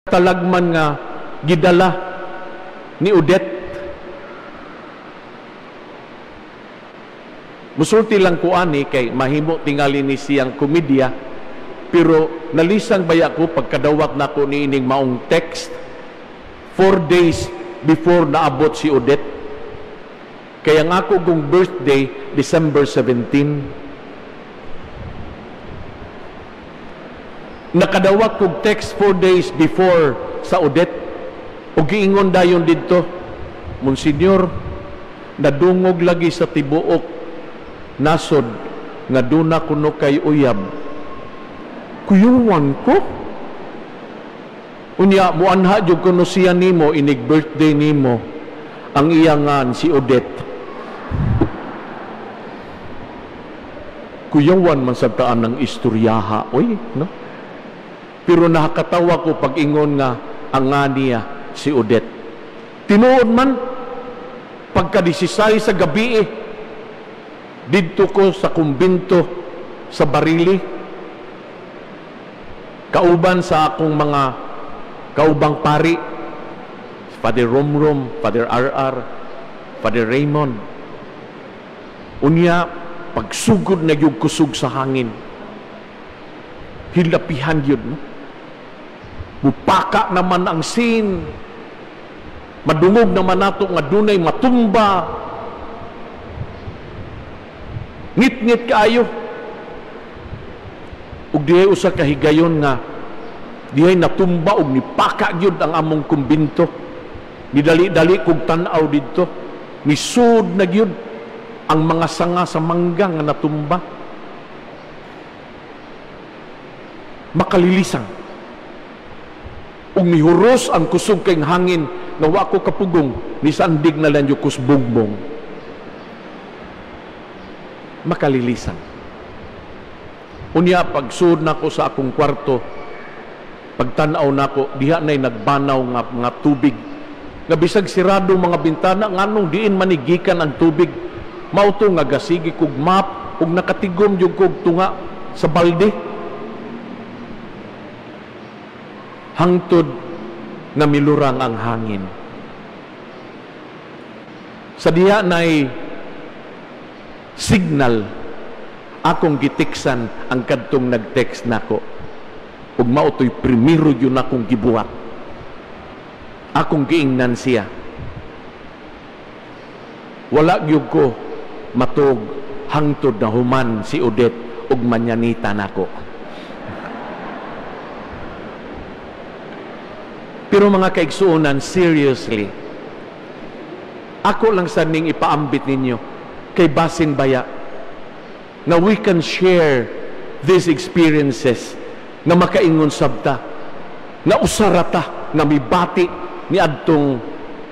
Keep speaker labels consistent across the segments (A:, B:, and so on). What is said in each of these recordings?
A: Katalagman nga gidala ni Odette. Musulti lang ko ani kay mahimo tingali ni siyang komedya, pero nalisang baya ko pagkadawat nako ni ining maong text 4 days before naabot si Odette. Kaya nga ako kong birthday December 17. Nakadawat kog text 4 days before sa Odette. O giingon dayon didto, Monsignor, nadungog lagi sa tibuok nasod nga duna kuno kay uyab. Kuyuwan ko. Unya muanha jud kuno siya nimo inig birthday nimo. Ang iyangan si Odette. Kuyawan man sa taan ng istoryaha, oy, no? Pero nakakatawa ko pag ingon nga ang nga niya si Odette. Tinuod man pagka 16 sa gabi didto ko sa kumbinto sa Barili, kauban sa akong mga kaubang pari, Father Romrom, Father RR, Father Raymond. Unya pagsugod na gyud kusog sa hangin, hilapihan gyud, no? Mupaka naman ang sin, madungog naman nato nga dunay matumba, ngit-ngit kaayo. Ug dihay usa ka higayon nga dihay natumba og nipaka gyud ang among kumbinto. Nidali-dali kog tan-aw didto, nisud na gyud ang mga sanga sa mangga nga natumba. Makalilisang. Ug nihuros ang kusog kay hangin nga wa ko kapugong, nisandig na lang yung kusbugbong. Makalilisan. Unya pagsud nako sa akong kwarto, pagtan-aw nako diha nay nagbanaw nga mga tubig. Nga bisag sirado mga bintana, nganong diin manigikan ang tubig. Mao to nga gasigi kog map ug nakatigom jud kog tunga sa balde. Hangtod nga milurang ang hangin. Sa diha nay signal, akong gitiksan ang kadtong nag-text nako. Ug mao to'y primero yun akong gibuhat. Akong giingnan siya. Wala gyud ko matug hangtod na human si Odette ug manyanita nako. Pero mga kaigsuonan, seriously, ako lang sa ning ipaambit ninyo kay basin baya na we can share these experiences na makaingon sabta na usarata nga mibati ni adtong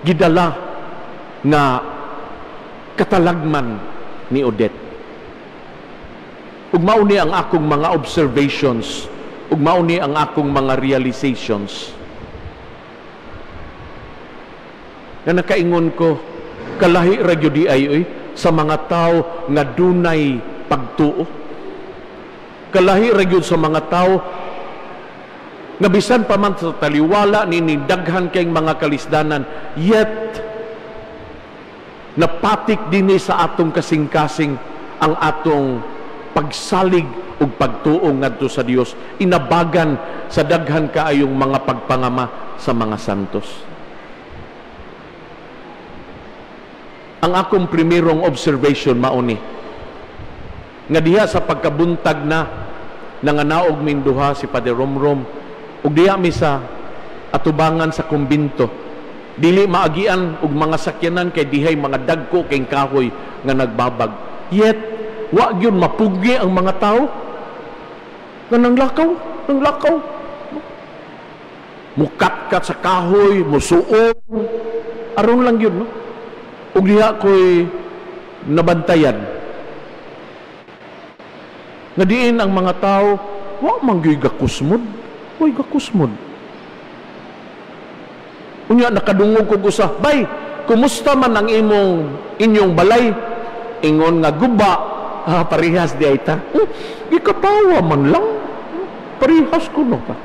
A: gidala nga katalagman ni Odette. Ug mao ni ang akong mga observations, ug mao ni ang akong mga realizations. Nga nakaingon ko, kalahi ra gyud di ay oy sa mga tao nga dunay pagtuo. Kalahi ra gyud sa mga tao nga bisan pa man sa taliwala nini daghan kay mga kalisdanan, yet napatik dinhi sa atong kasing-kasing ang atong pagsalig ug pagtuo ngadto sa Dios, inabagan sa daghan kaayong mga pagpangama sa mga santos. Ang akong primerong observation mauni nga diha sa pagkabuntag na nanganaog minduha si Padre Romrom ug diha mi sa atubangan sa kumbinto, dili maagian og mga sakyanan kay dihay mga dagko kay kahoy nga nagbabag. Yet wa gyud mapugi ang mga tao nga nanglakaw, nanglakaw, mukatkat sa kahoy, musuon, aron lang gyud, no? Ug diha ko'y nabantayan nga diin ang mga tao wa man gyud gakusmod, way gakusmod. Unya nakadungog kog usa, bay, kumusta man ang imong inyong balay? Ingon nga guba. Ah, parehas di ay ta. Gikatawa man lang. Parehas kuno ka.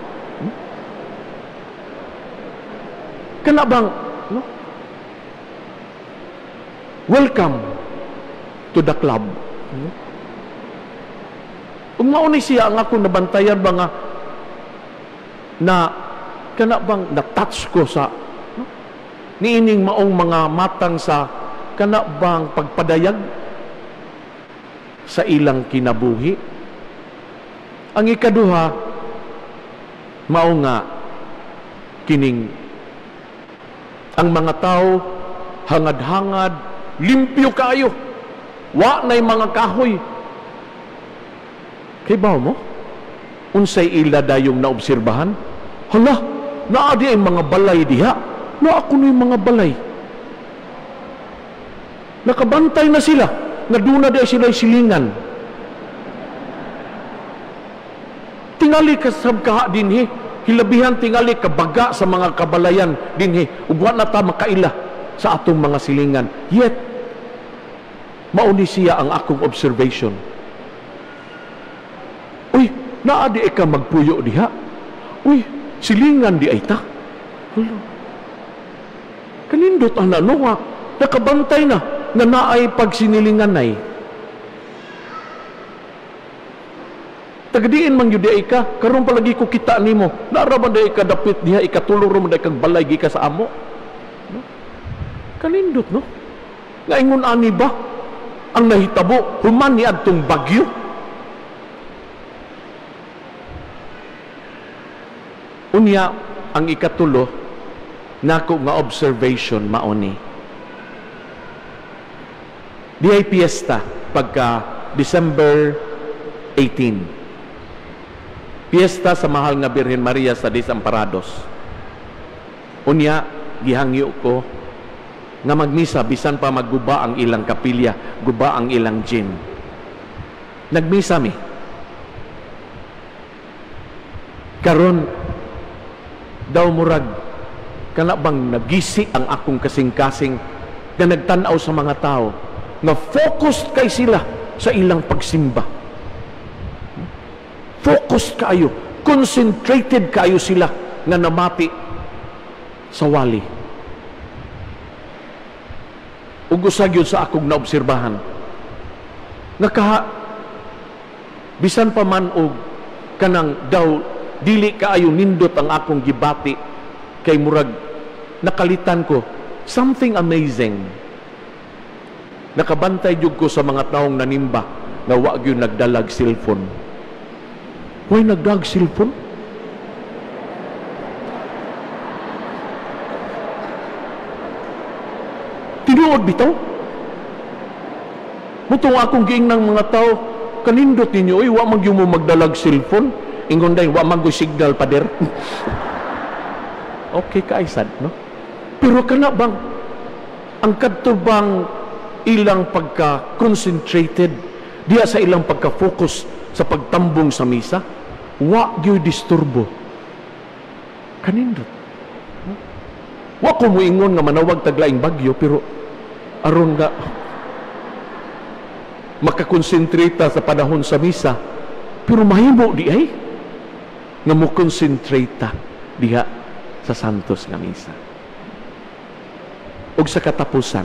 A: Kana bang, no? Welcome to the club. No? Ug mao ni siya ang akong nabantayan ba nga na kana bang na-touch ko sa, no? Niining maong mga matang sa kana bang pagpadayag sa ilang kinabuhi. Ang ikaduha, mao nga kining ang mga tao hangad-hangad, limpyo kaayo, wa nay mga kahoy. Kay bawo mo unsay ila dayong naobserbahan? Hala, naa di ay mga balay diha. Naa kuno'y mga balay. Nakabantay na sila nga duna di ay sila'y silingan. Tingali kasab kaha dinhi, hilabihan tingali kabaga sa mga kabalayan dinhi, ug wa na ta makaila sa atong mga silingan. Yet mao ni siya ang akong observation. Uy, naa di ay ka magpuyo diha. Uy, silingan di ay ta. Hala. Kanindot ana no nga nakabantay na nga naay pagsinilingan ay. Tagadiin man gyud ay ka, karon palagi ko kita nimo. Naara man di ay ka dapit diha, ikatulo ra man di kag balay gikan sa amo. No? Kanindot no? Nga ingon ani ba ang nahitabo human ni adtong bagyo? Unya ang ikatulo nako nga observation mao ni. Diay piyesta pagka December 18. Piyesta sa Mahal nga Birhen Maria sa Desamparados. Unya gihangyo ko nga magmisa bisan pa magguba ang ilang kapilya, guba ang ilang gym. Nagmisa mi. Karon daw murag kana bang nagisi ang akong kasing-kasing nga nagtan-aw sa mga tao nga focused kay sila sa ilang pagsimba. Focused kaayo, concentrated kaayo sila nga namati sa wali. Ug usa gyud sa akong naobserbahan nga kaha bisan pa man og kanang daw dili kaayo nindot ang akong gibati kay murag nakalitan ko something amazing. Nakabantay jud ko sa mga taong nanimba nga wa gyud nagdalag cellphone. Way nagdag cellphone? Tinuod bitaw? Mutong akong giingnan mga tao, kanindot ninyo, oy, wa man gyud mo magdalag cellphone. Ingon day, wa man gyud signal pader. Okay kaysad, no? Pero kana bang ang kadto bang ilang pagka-concentrated diya sa ilang pagka-focus sa pagtambong sa misa, wa gyud disturbo. Kanindot. Wa ko moingon nga manawag taglaing bagyo, pero aron nga makakonsentrate sa panahon sa misa, pero mahimo di ay nga mo-concentrate ta diha sa Santos nga misa. Ug sa katapusan,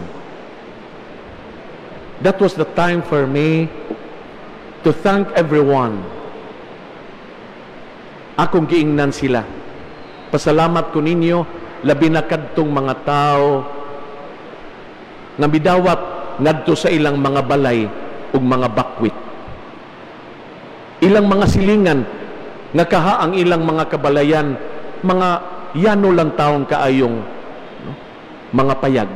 A: that was the time for me to thank everyone. Akong giingnan sila. Pasalamat ko ninyo, labi na kadtong mga tao nga midawat ngadto sa ilang mga balay ug mga bakwit. Ilang mga silingan nga kaha ang ilang mga kabalayan, mga yano lang taong kaayong, no? Mga payag.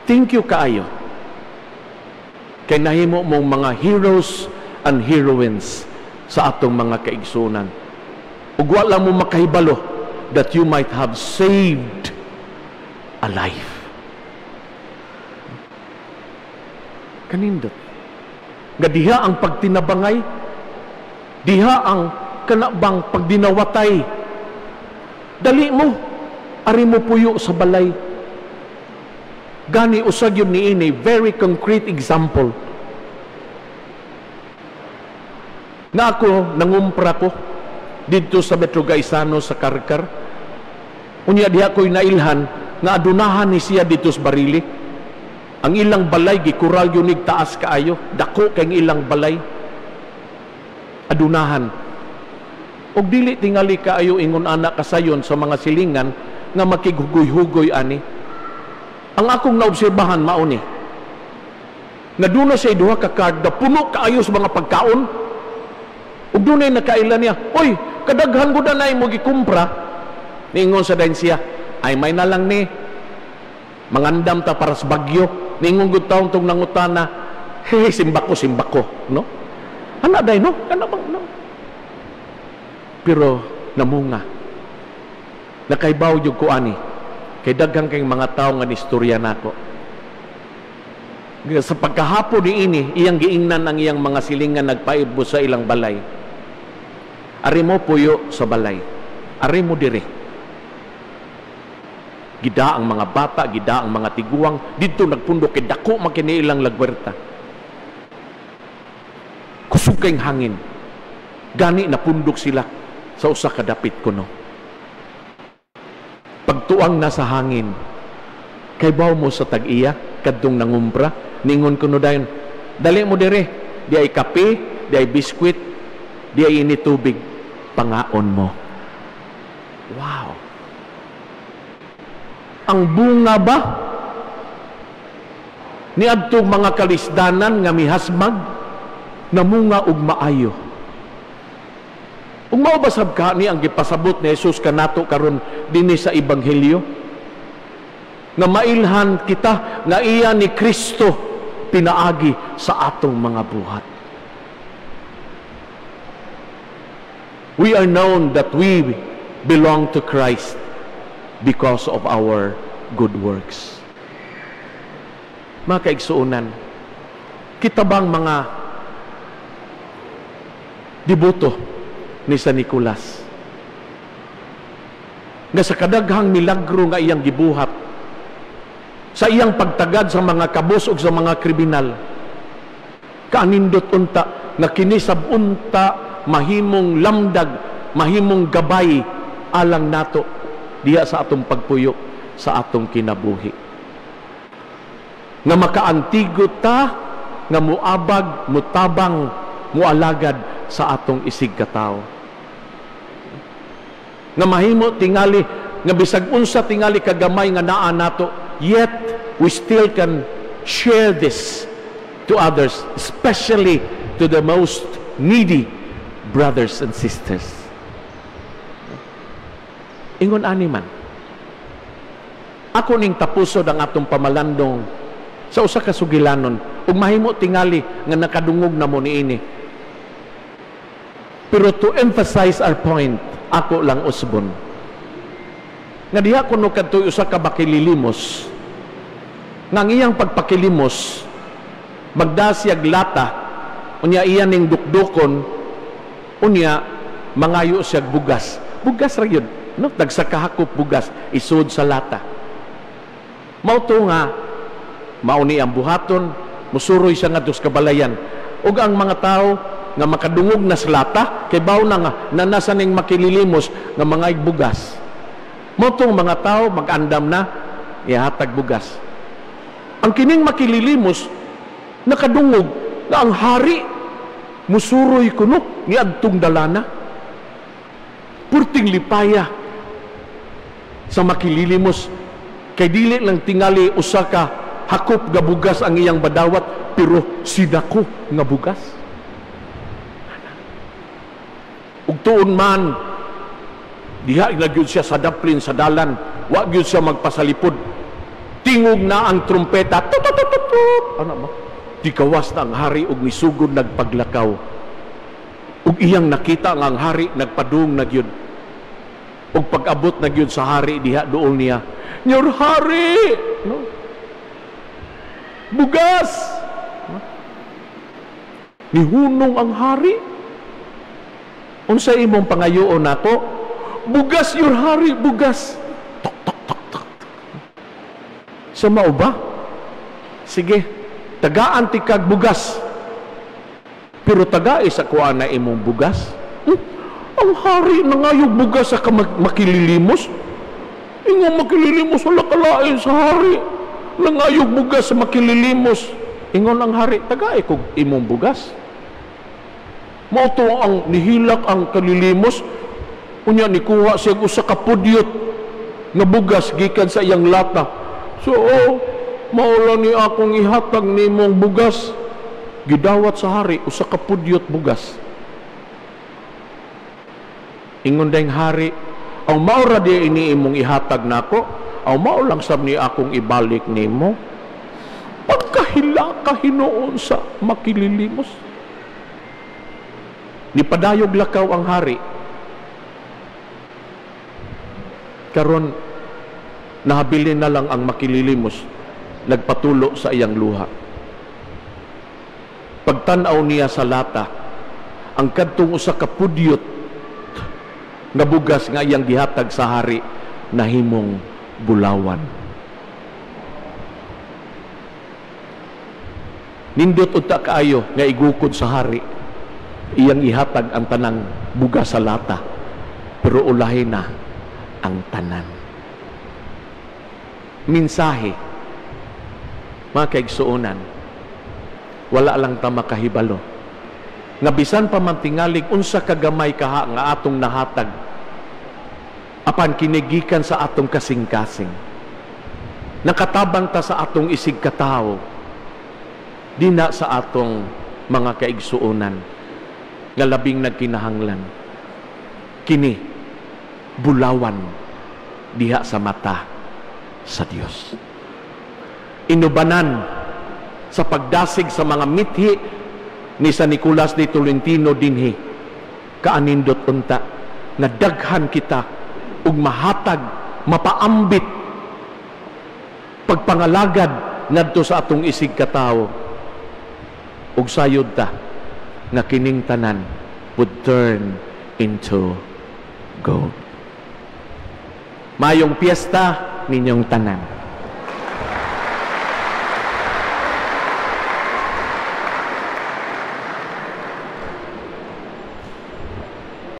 A: Thank you kaayo. Kay nahimo mong mga heroes and heroines sa atong mga kaigsunan. Ug wala mo makahibalo that you might have saved a life. Kanindot. Nga diha ang pagtinabangay, diha ang kanabang pagdinawatay. Dali mo, ari mo puyo sa balay. Gani usag yun niini, very concrete example. Na ako, nangumpra ko didto sa Metro Gaisano sa Karkar. Unya diha ko'y nailhan nga adunahan ni siya dito sa Barili. Ang ilang balay gikural yun taas kaayo, dako kay ilang balay. Adunahan. Og dili tingali kaayo ingon ana kasayon sa mga silingan nga makighugoy-hugoy ani. Ang akong naobserbahan mao ni nga duna siya duha ka cart na puno kaayo sa mga pagkaon. Ug dunay nakaila niya, "Oy, kadaghan gud na imo gikumpra." Niingon sa dayon siya, "Ay may na lang ni. Mangandam ta para sa bagyo." Niingon gud taon tong nangutana, "Hey, simbako, simbako," no? Ana day no? Ana bang no? Pero namunga. Nakaibaw jud ko ani. Kay daghan kay mga tawo nga nistorya nako. Sa pagkahapon ni ini, iyang giingnan ang iyang mga silingan nagpaibbo sa ilang balay. Ari mo puyo sa balay. Ari mo dire. Gida ang mga bata, gida ang mga tiguang, didto nagpundok kay dako man kini ilang lagwerta. Kusog kayong hangin. Gani napundok sila sa usa ka dapit kuno. Pagtuang na sa hangin, kay baw mo sa tag-iya, kadtong nangumpra, ningon kuno dayon, "Dali mo dire, di ay kape, di ay biskwit, di ay ini tubig, pangaon mo." Wow! Ang bunga ba ni adtong mga kalisdanan nga mihasmag, namunga og maayo. Ug mao ba sab ka ni ang gipasabot ni Jesus kanato karon dinhi sa Ebanghelyo? Nga mailhan kita nga iya ni Kristo pinaagi sa atong mga buhat. We are known that we belong to Christ because of our good works. Mga kaigsuonan, kita bang mga deboto ni San Nicolas nga sa kadaghang milagro nga iyang gibuhat sa iyang pagtagad sa mga kabos ug sa mga kriminal, kaanindot unta nga kini sab unta mahimong lamdag, mahimong gabay alang nato diha sa atong pagpuyo sa atong kinabuhi, nga makaantigo ta nga muabag, mutabang, mualagad sa atong isig katawo, nga mahimo tingali nga bisag unsa tingali kagamay nga naa nato, yet we still can share this to others, especially to the most needy brothers and sisters. Ingon ani man, ako ning tapusod ang atong pamalandong sa usa ka sugilanon, ug mahimo tingali nga nakadungog na mo niini. Pero to emphasize our point, ako lang usbon nga diha kuno kadtoy usa ka makililimos, nga ang iyang pagpakilimos magdasiyag lata, unya iya ning dukdukon, unya mangayo siyag bugas. Bugas ra gyud, no? Tagsa kahakop bugas isud sa lata. Mao to nga mao ni ang buhaton, musuroy siya ngadto sa kabalayan. Ug ang mga tawo nga makadungog na sa lata, kay baw na nga nanasa ning makililimos nga mga bugas. Mao tong mga tawo mag-andam na ihatag bugas. Ang kining makililimos nakadungog na ang hari musuroy kuno niadtong dalana. Purting lipaya sa makililimos kay dili lang tingali usa ka hakop nga bugas ang iyang badawat, pero sidako nga bugas. Ug tuon man diha na gyud siya sa daplin sa dalan, wa gyud siya magpasalipod. Tingog na ang trumpeta, tut tut tut tut. Ano ba? Dikawas na ang hari ug misugod nagpaglakaw. Ug iyang nakita nga ang hari nagpadung na gyud. Ug pag-abot na gyud sa hari diha duol niya, "Nyor hari, no? Bugas!" No? Nihunong ang hari. Unsa imong pangayoon nako? Bugas, your hari, bugas. Tok tok tok tok. Sa mao ba? Sige, tagaan ti kag bugas. Pero tagai sa kuha na imong bugas. Ang hari nangayog bugas sa makililimos. Ingon makililimos, wala kalain sa hari. Nangayog bugas sa makililimos. Ingon ang hari, tagay kog imong bugas. Mao to ang nihilak ang kalilimos. Unya nikuha siya usa ka pudyot nga bugas gikan sa iyang lata. So, oh, mao lang ni akong ihatag nimong bugas. Gidawat sa hari usa ka pudyot bugas. Ingon dayong hari, ang mao ra di ini imong ihatag nako, ang mao lang sab ni akong ibalik nimo. Pagkahilaka hinuon sa makililimos. Nipadayog lakaw ang hari. Karon nahabilin na lang ang makililimos, nagpatulo sa iyang luha. Pagtan-aw niya sa lata, ang kadtong usa ka pudyot nga bugas nga iyang gihatag sa hari nahimong bulawan. Nindot unta kaayo nga igukod sa hari, iyang ihatag ang tanang bugas sa lata, pero ulahin na ang tanan. Mensahe, mga kaigsuonan, wala lang ta makahibalo nga bisan pa man tingalig unsa kagamay kaha nga atong nahatag, apan kinigikan sa atong kasing-kasing, nakatabang ta sa atong isig katawo, dina sa atong mga kaigsuonan nga labing nagkinahanglan. Kini bulawan diha sa mata sa Dios. Inubanan sa pagdasig sa mga mithi ni San Nicolas de Tolentino dinhi, kaanindot unta nga daghan kita ug mahatag, mapaambit pagpangalagad ngadto sa atong isig katawo, ug sayod ta nga kining tanan would turn into gold. Mayong piyesta ninyong tanan.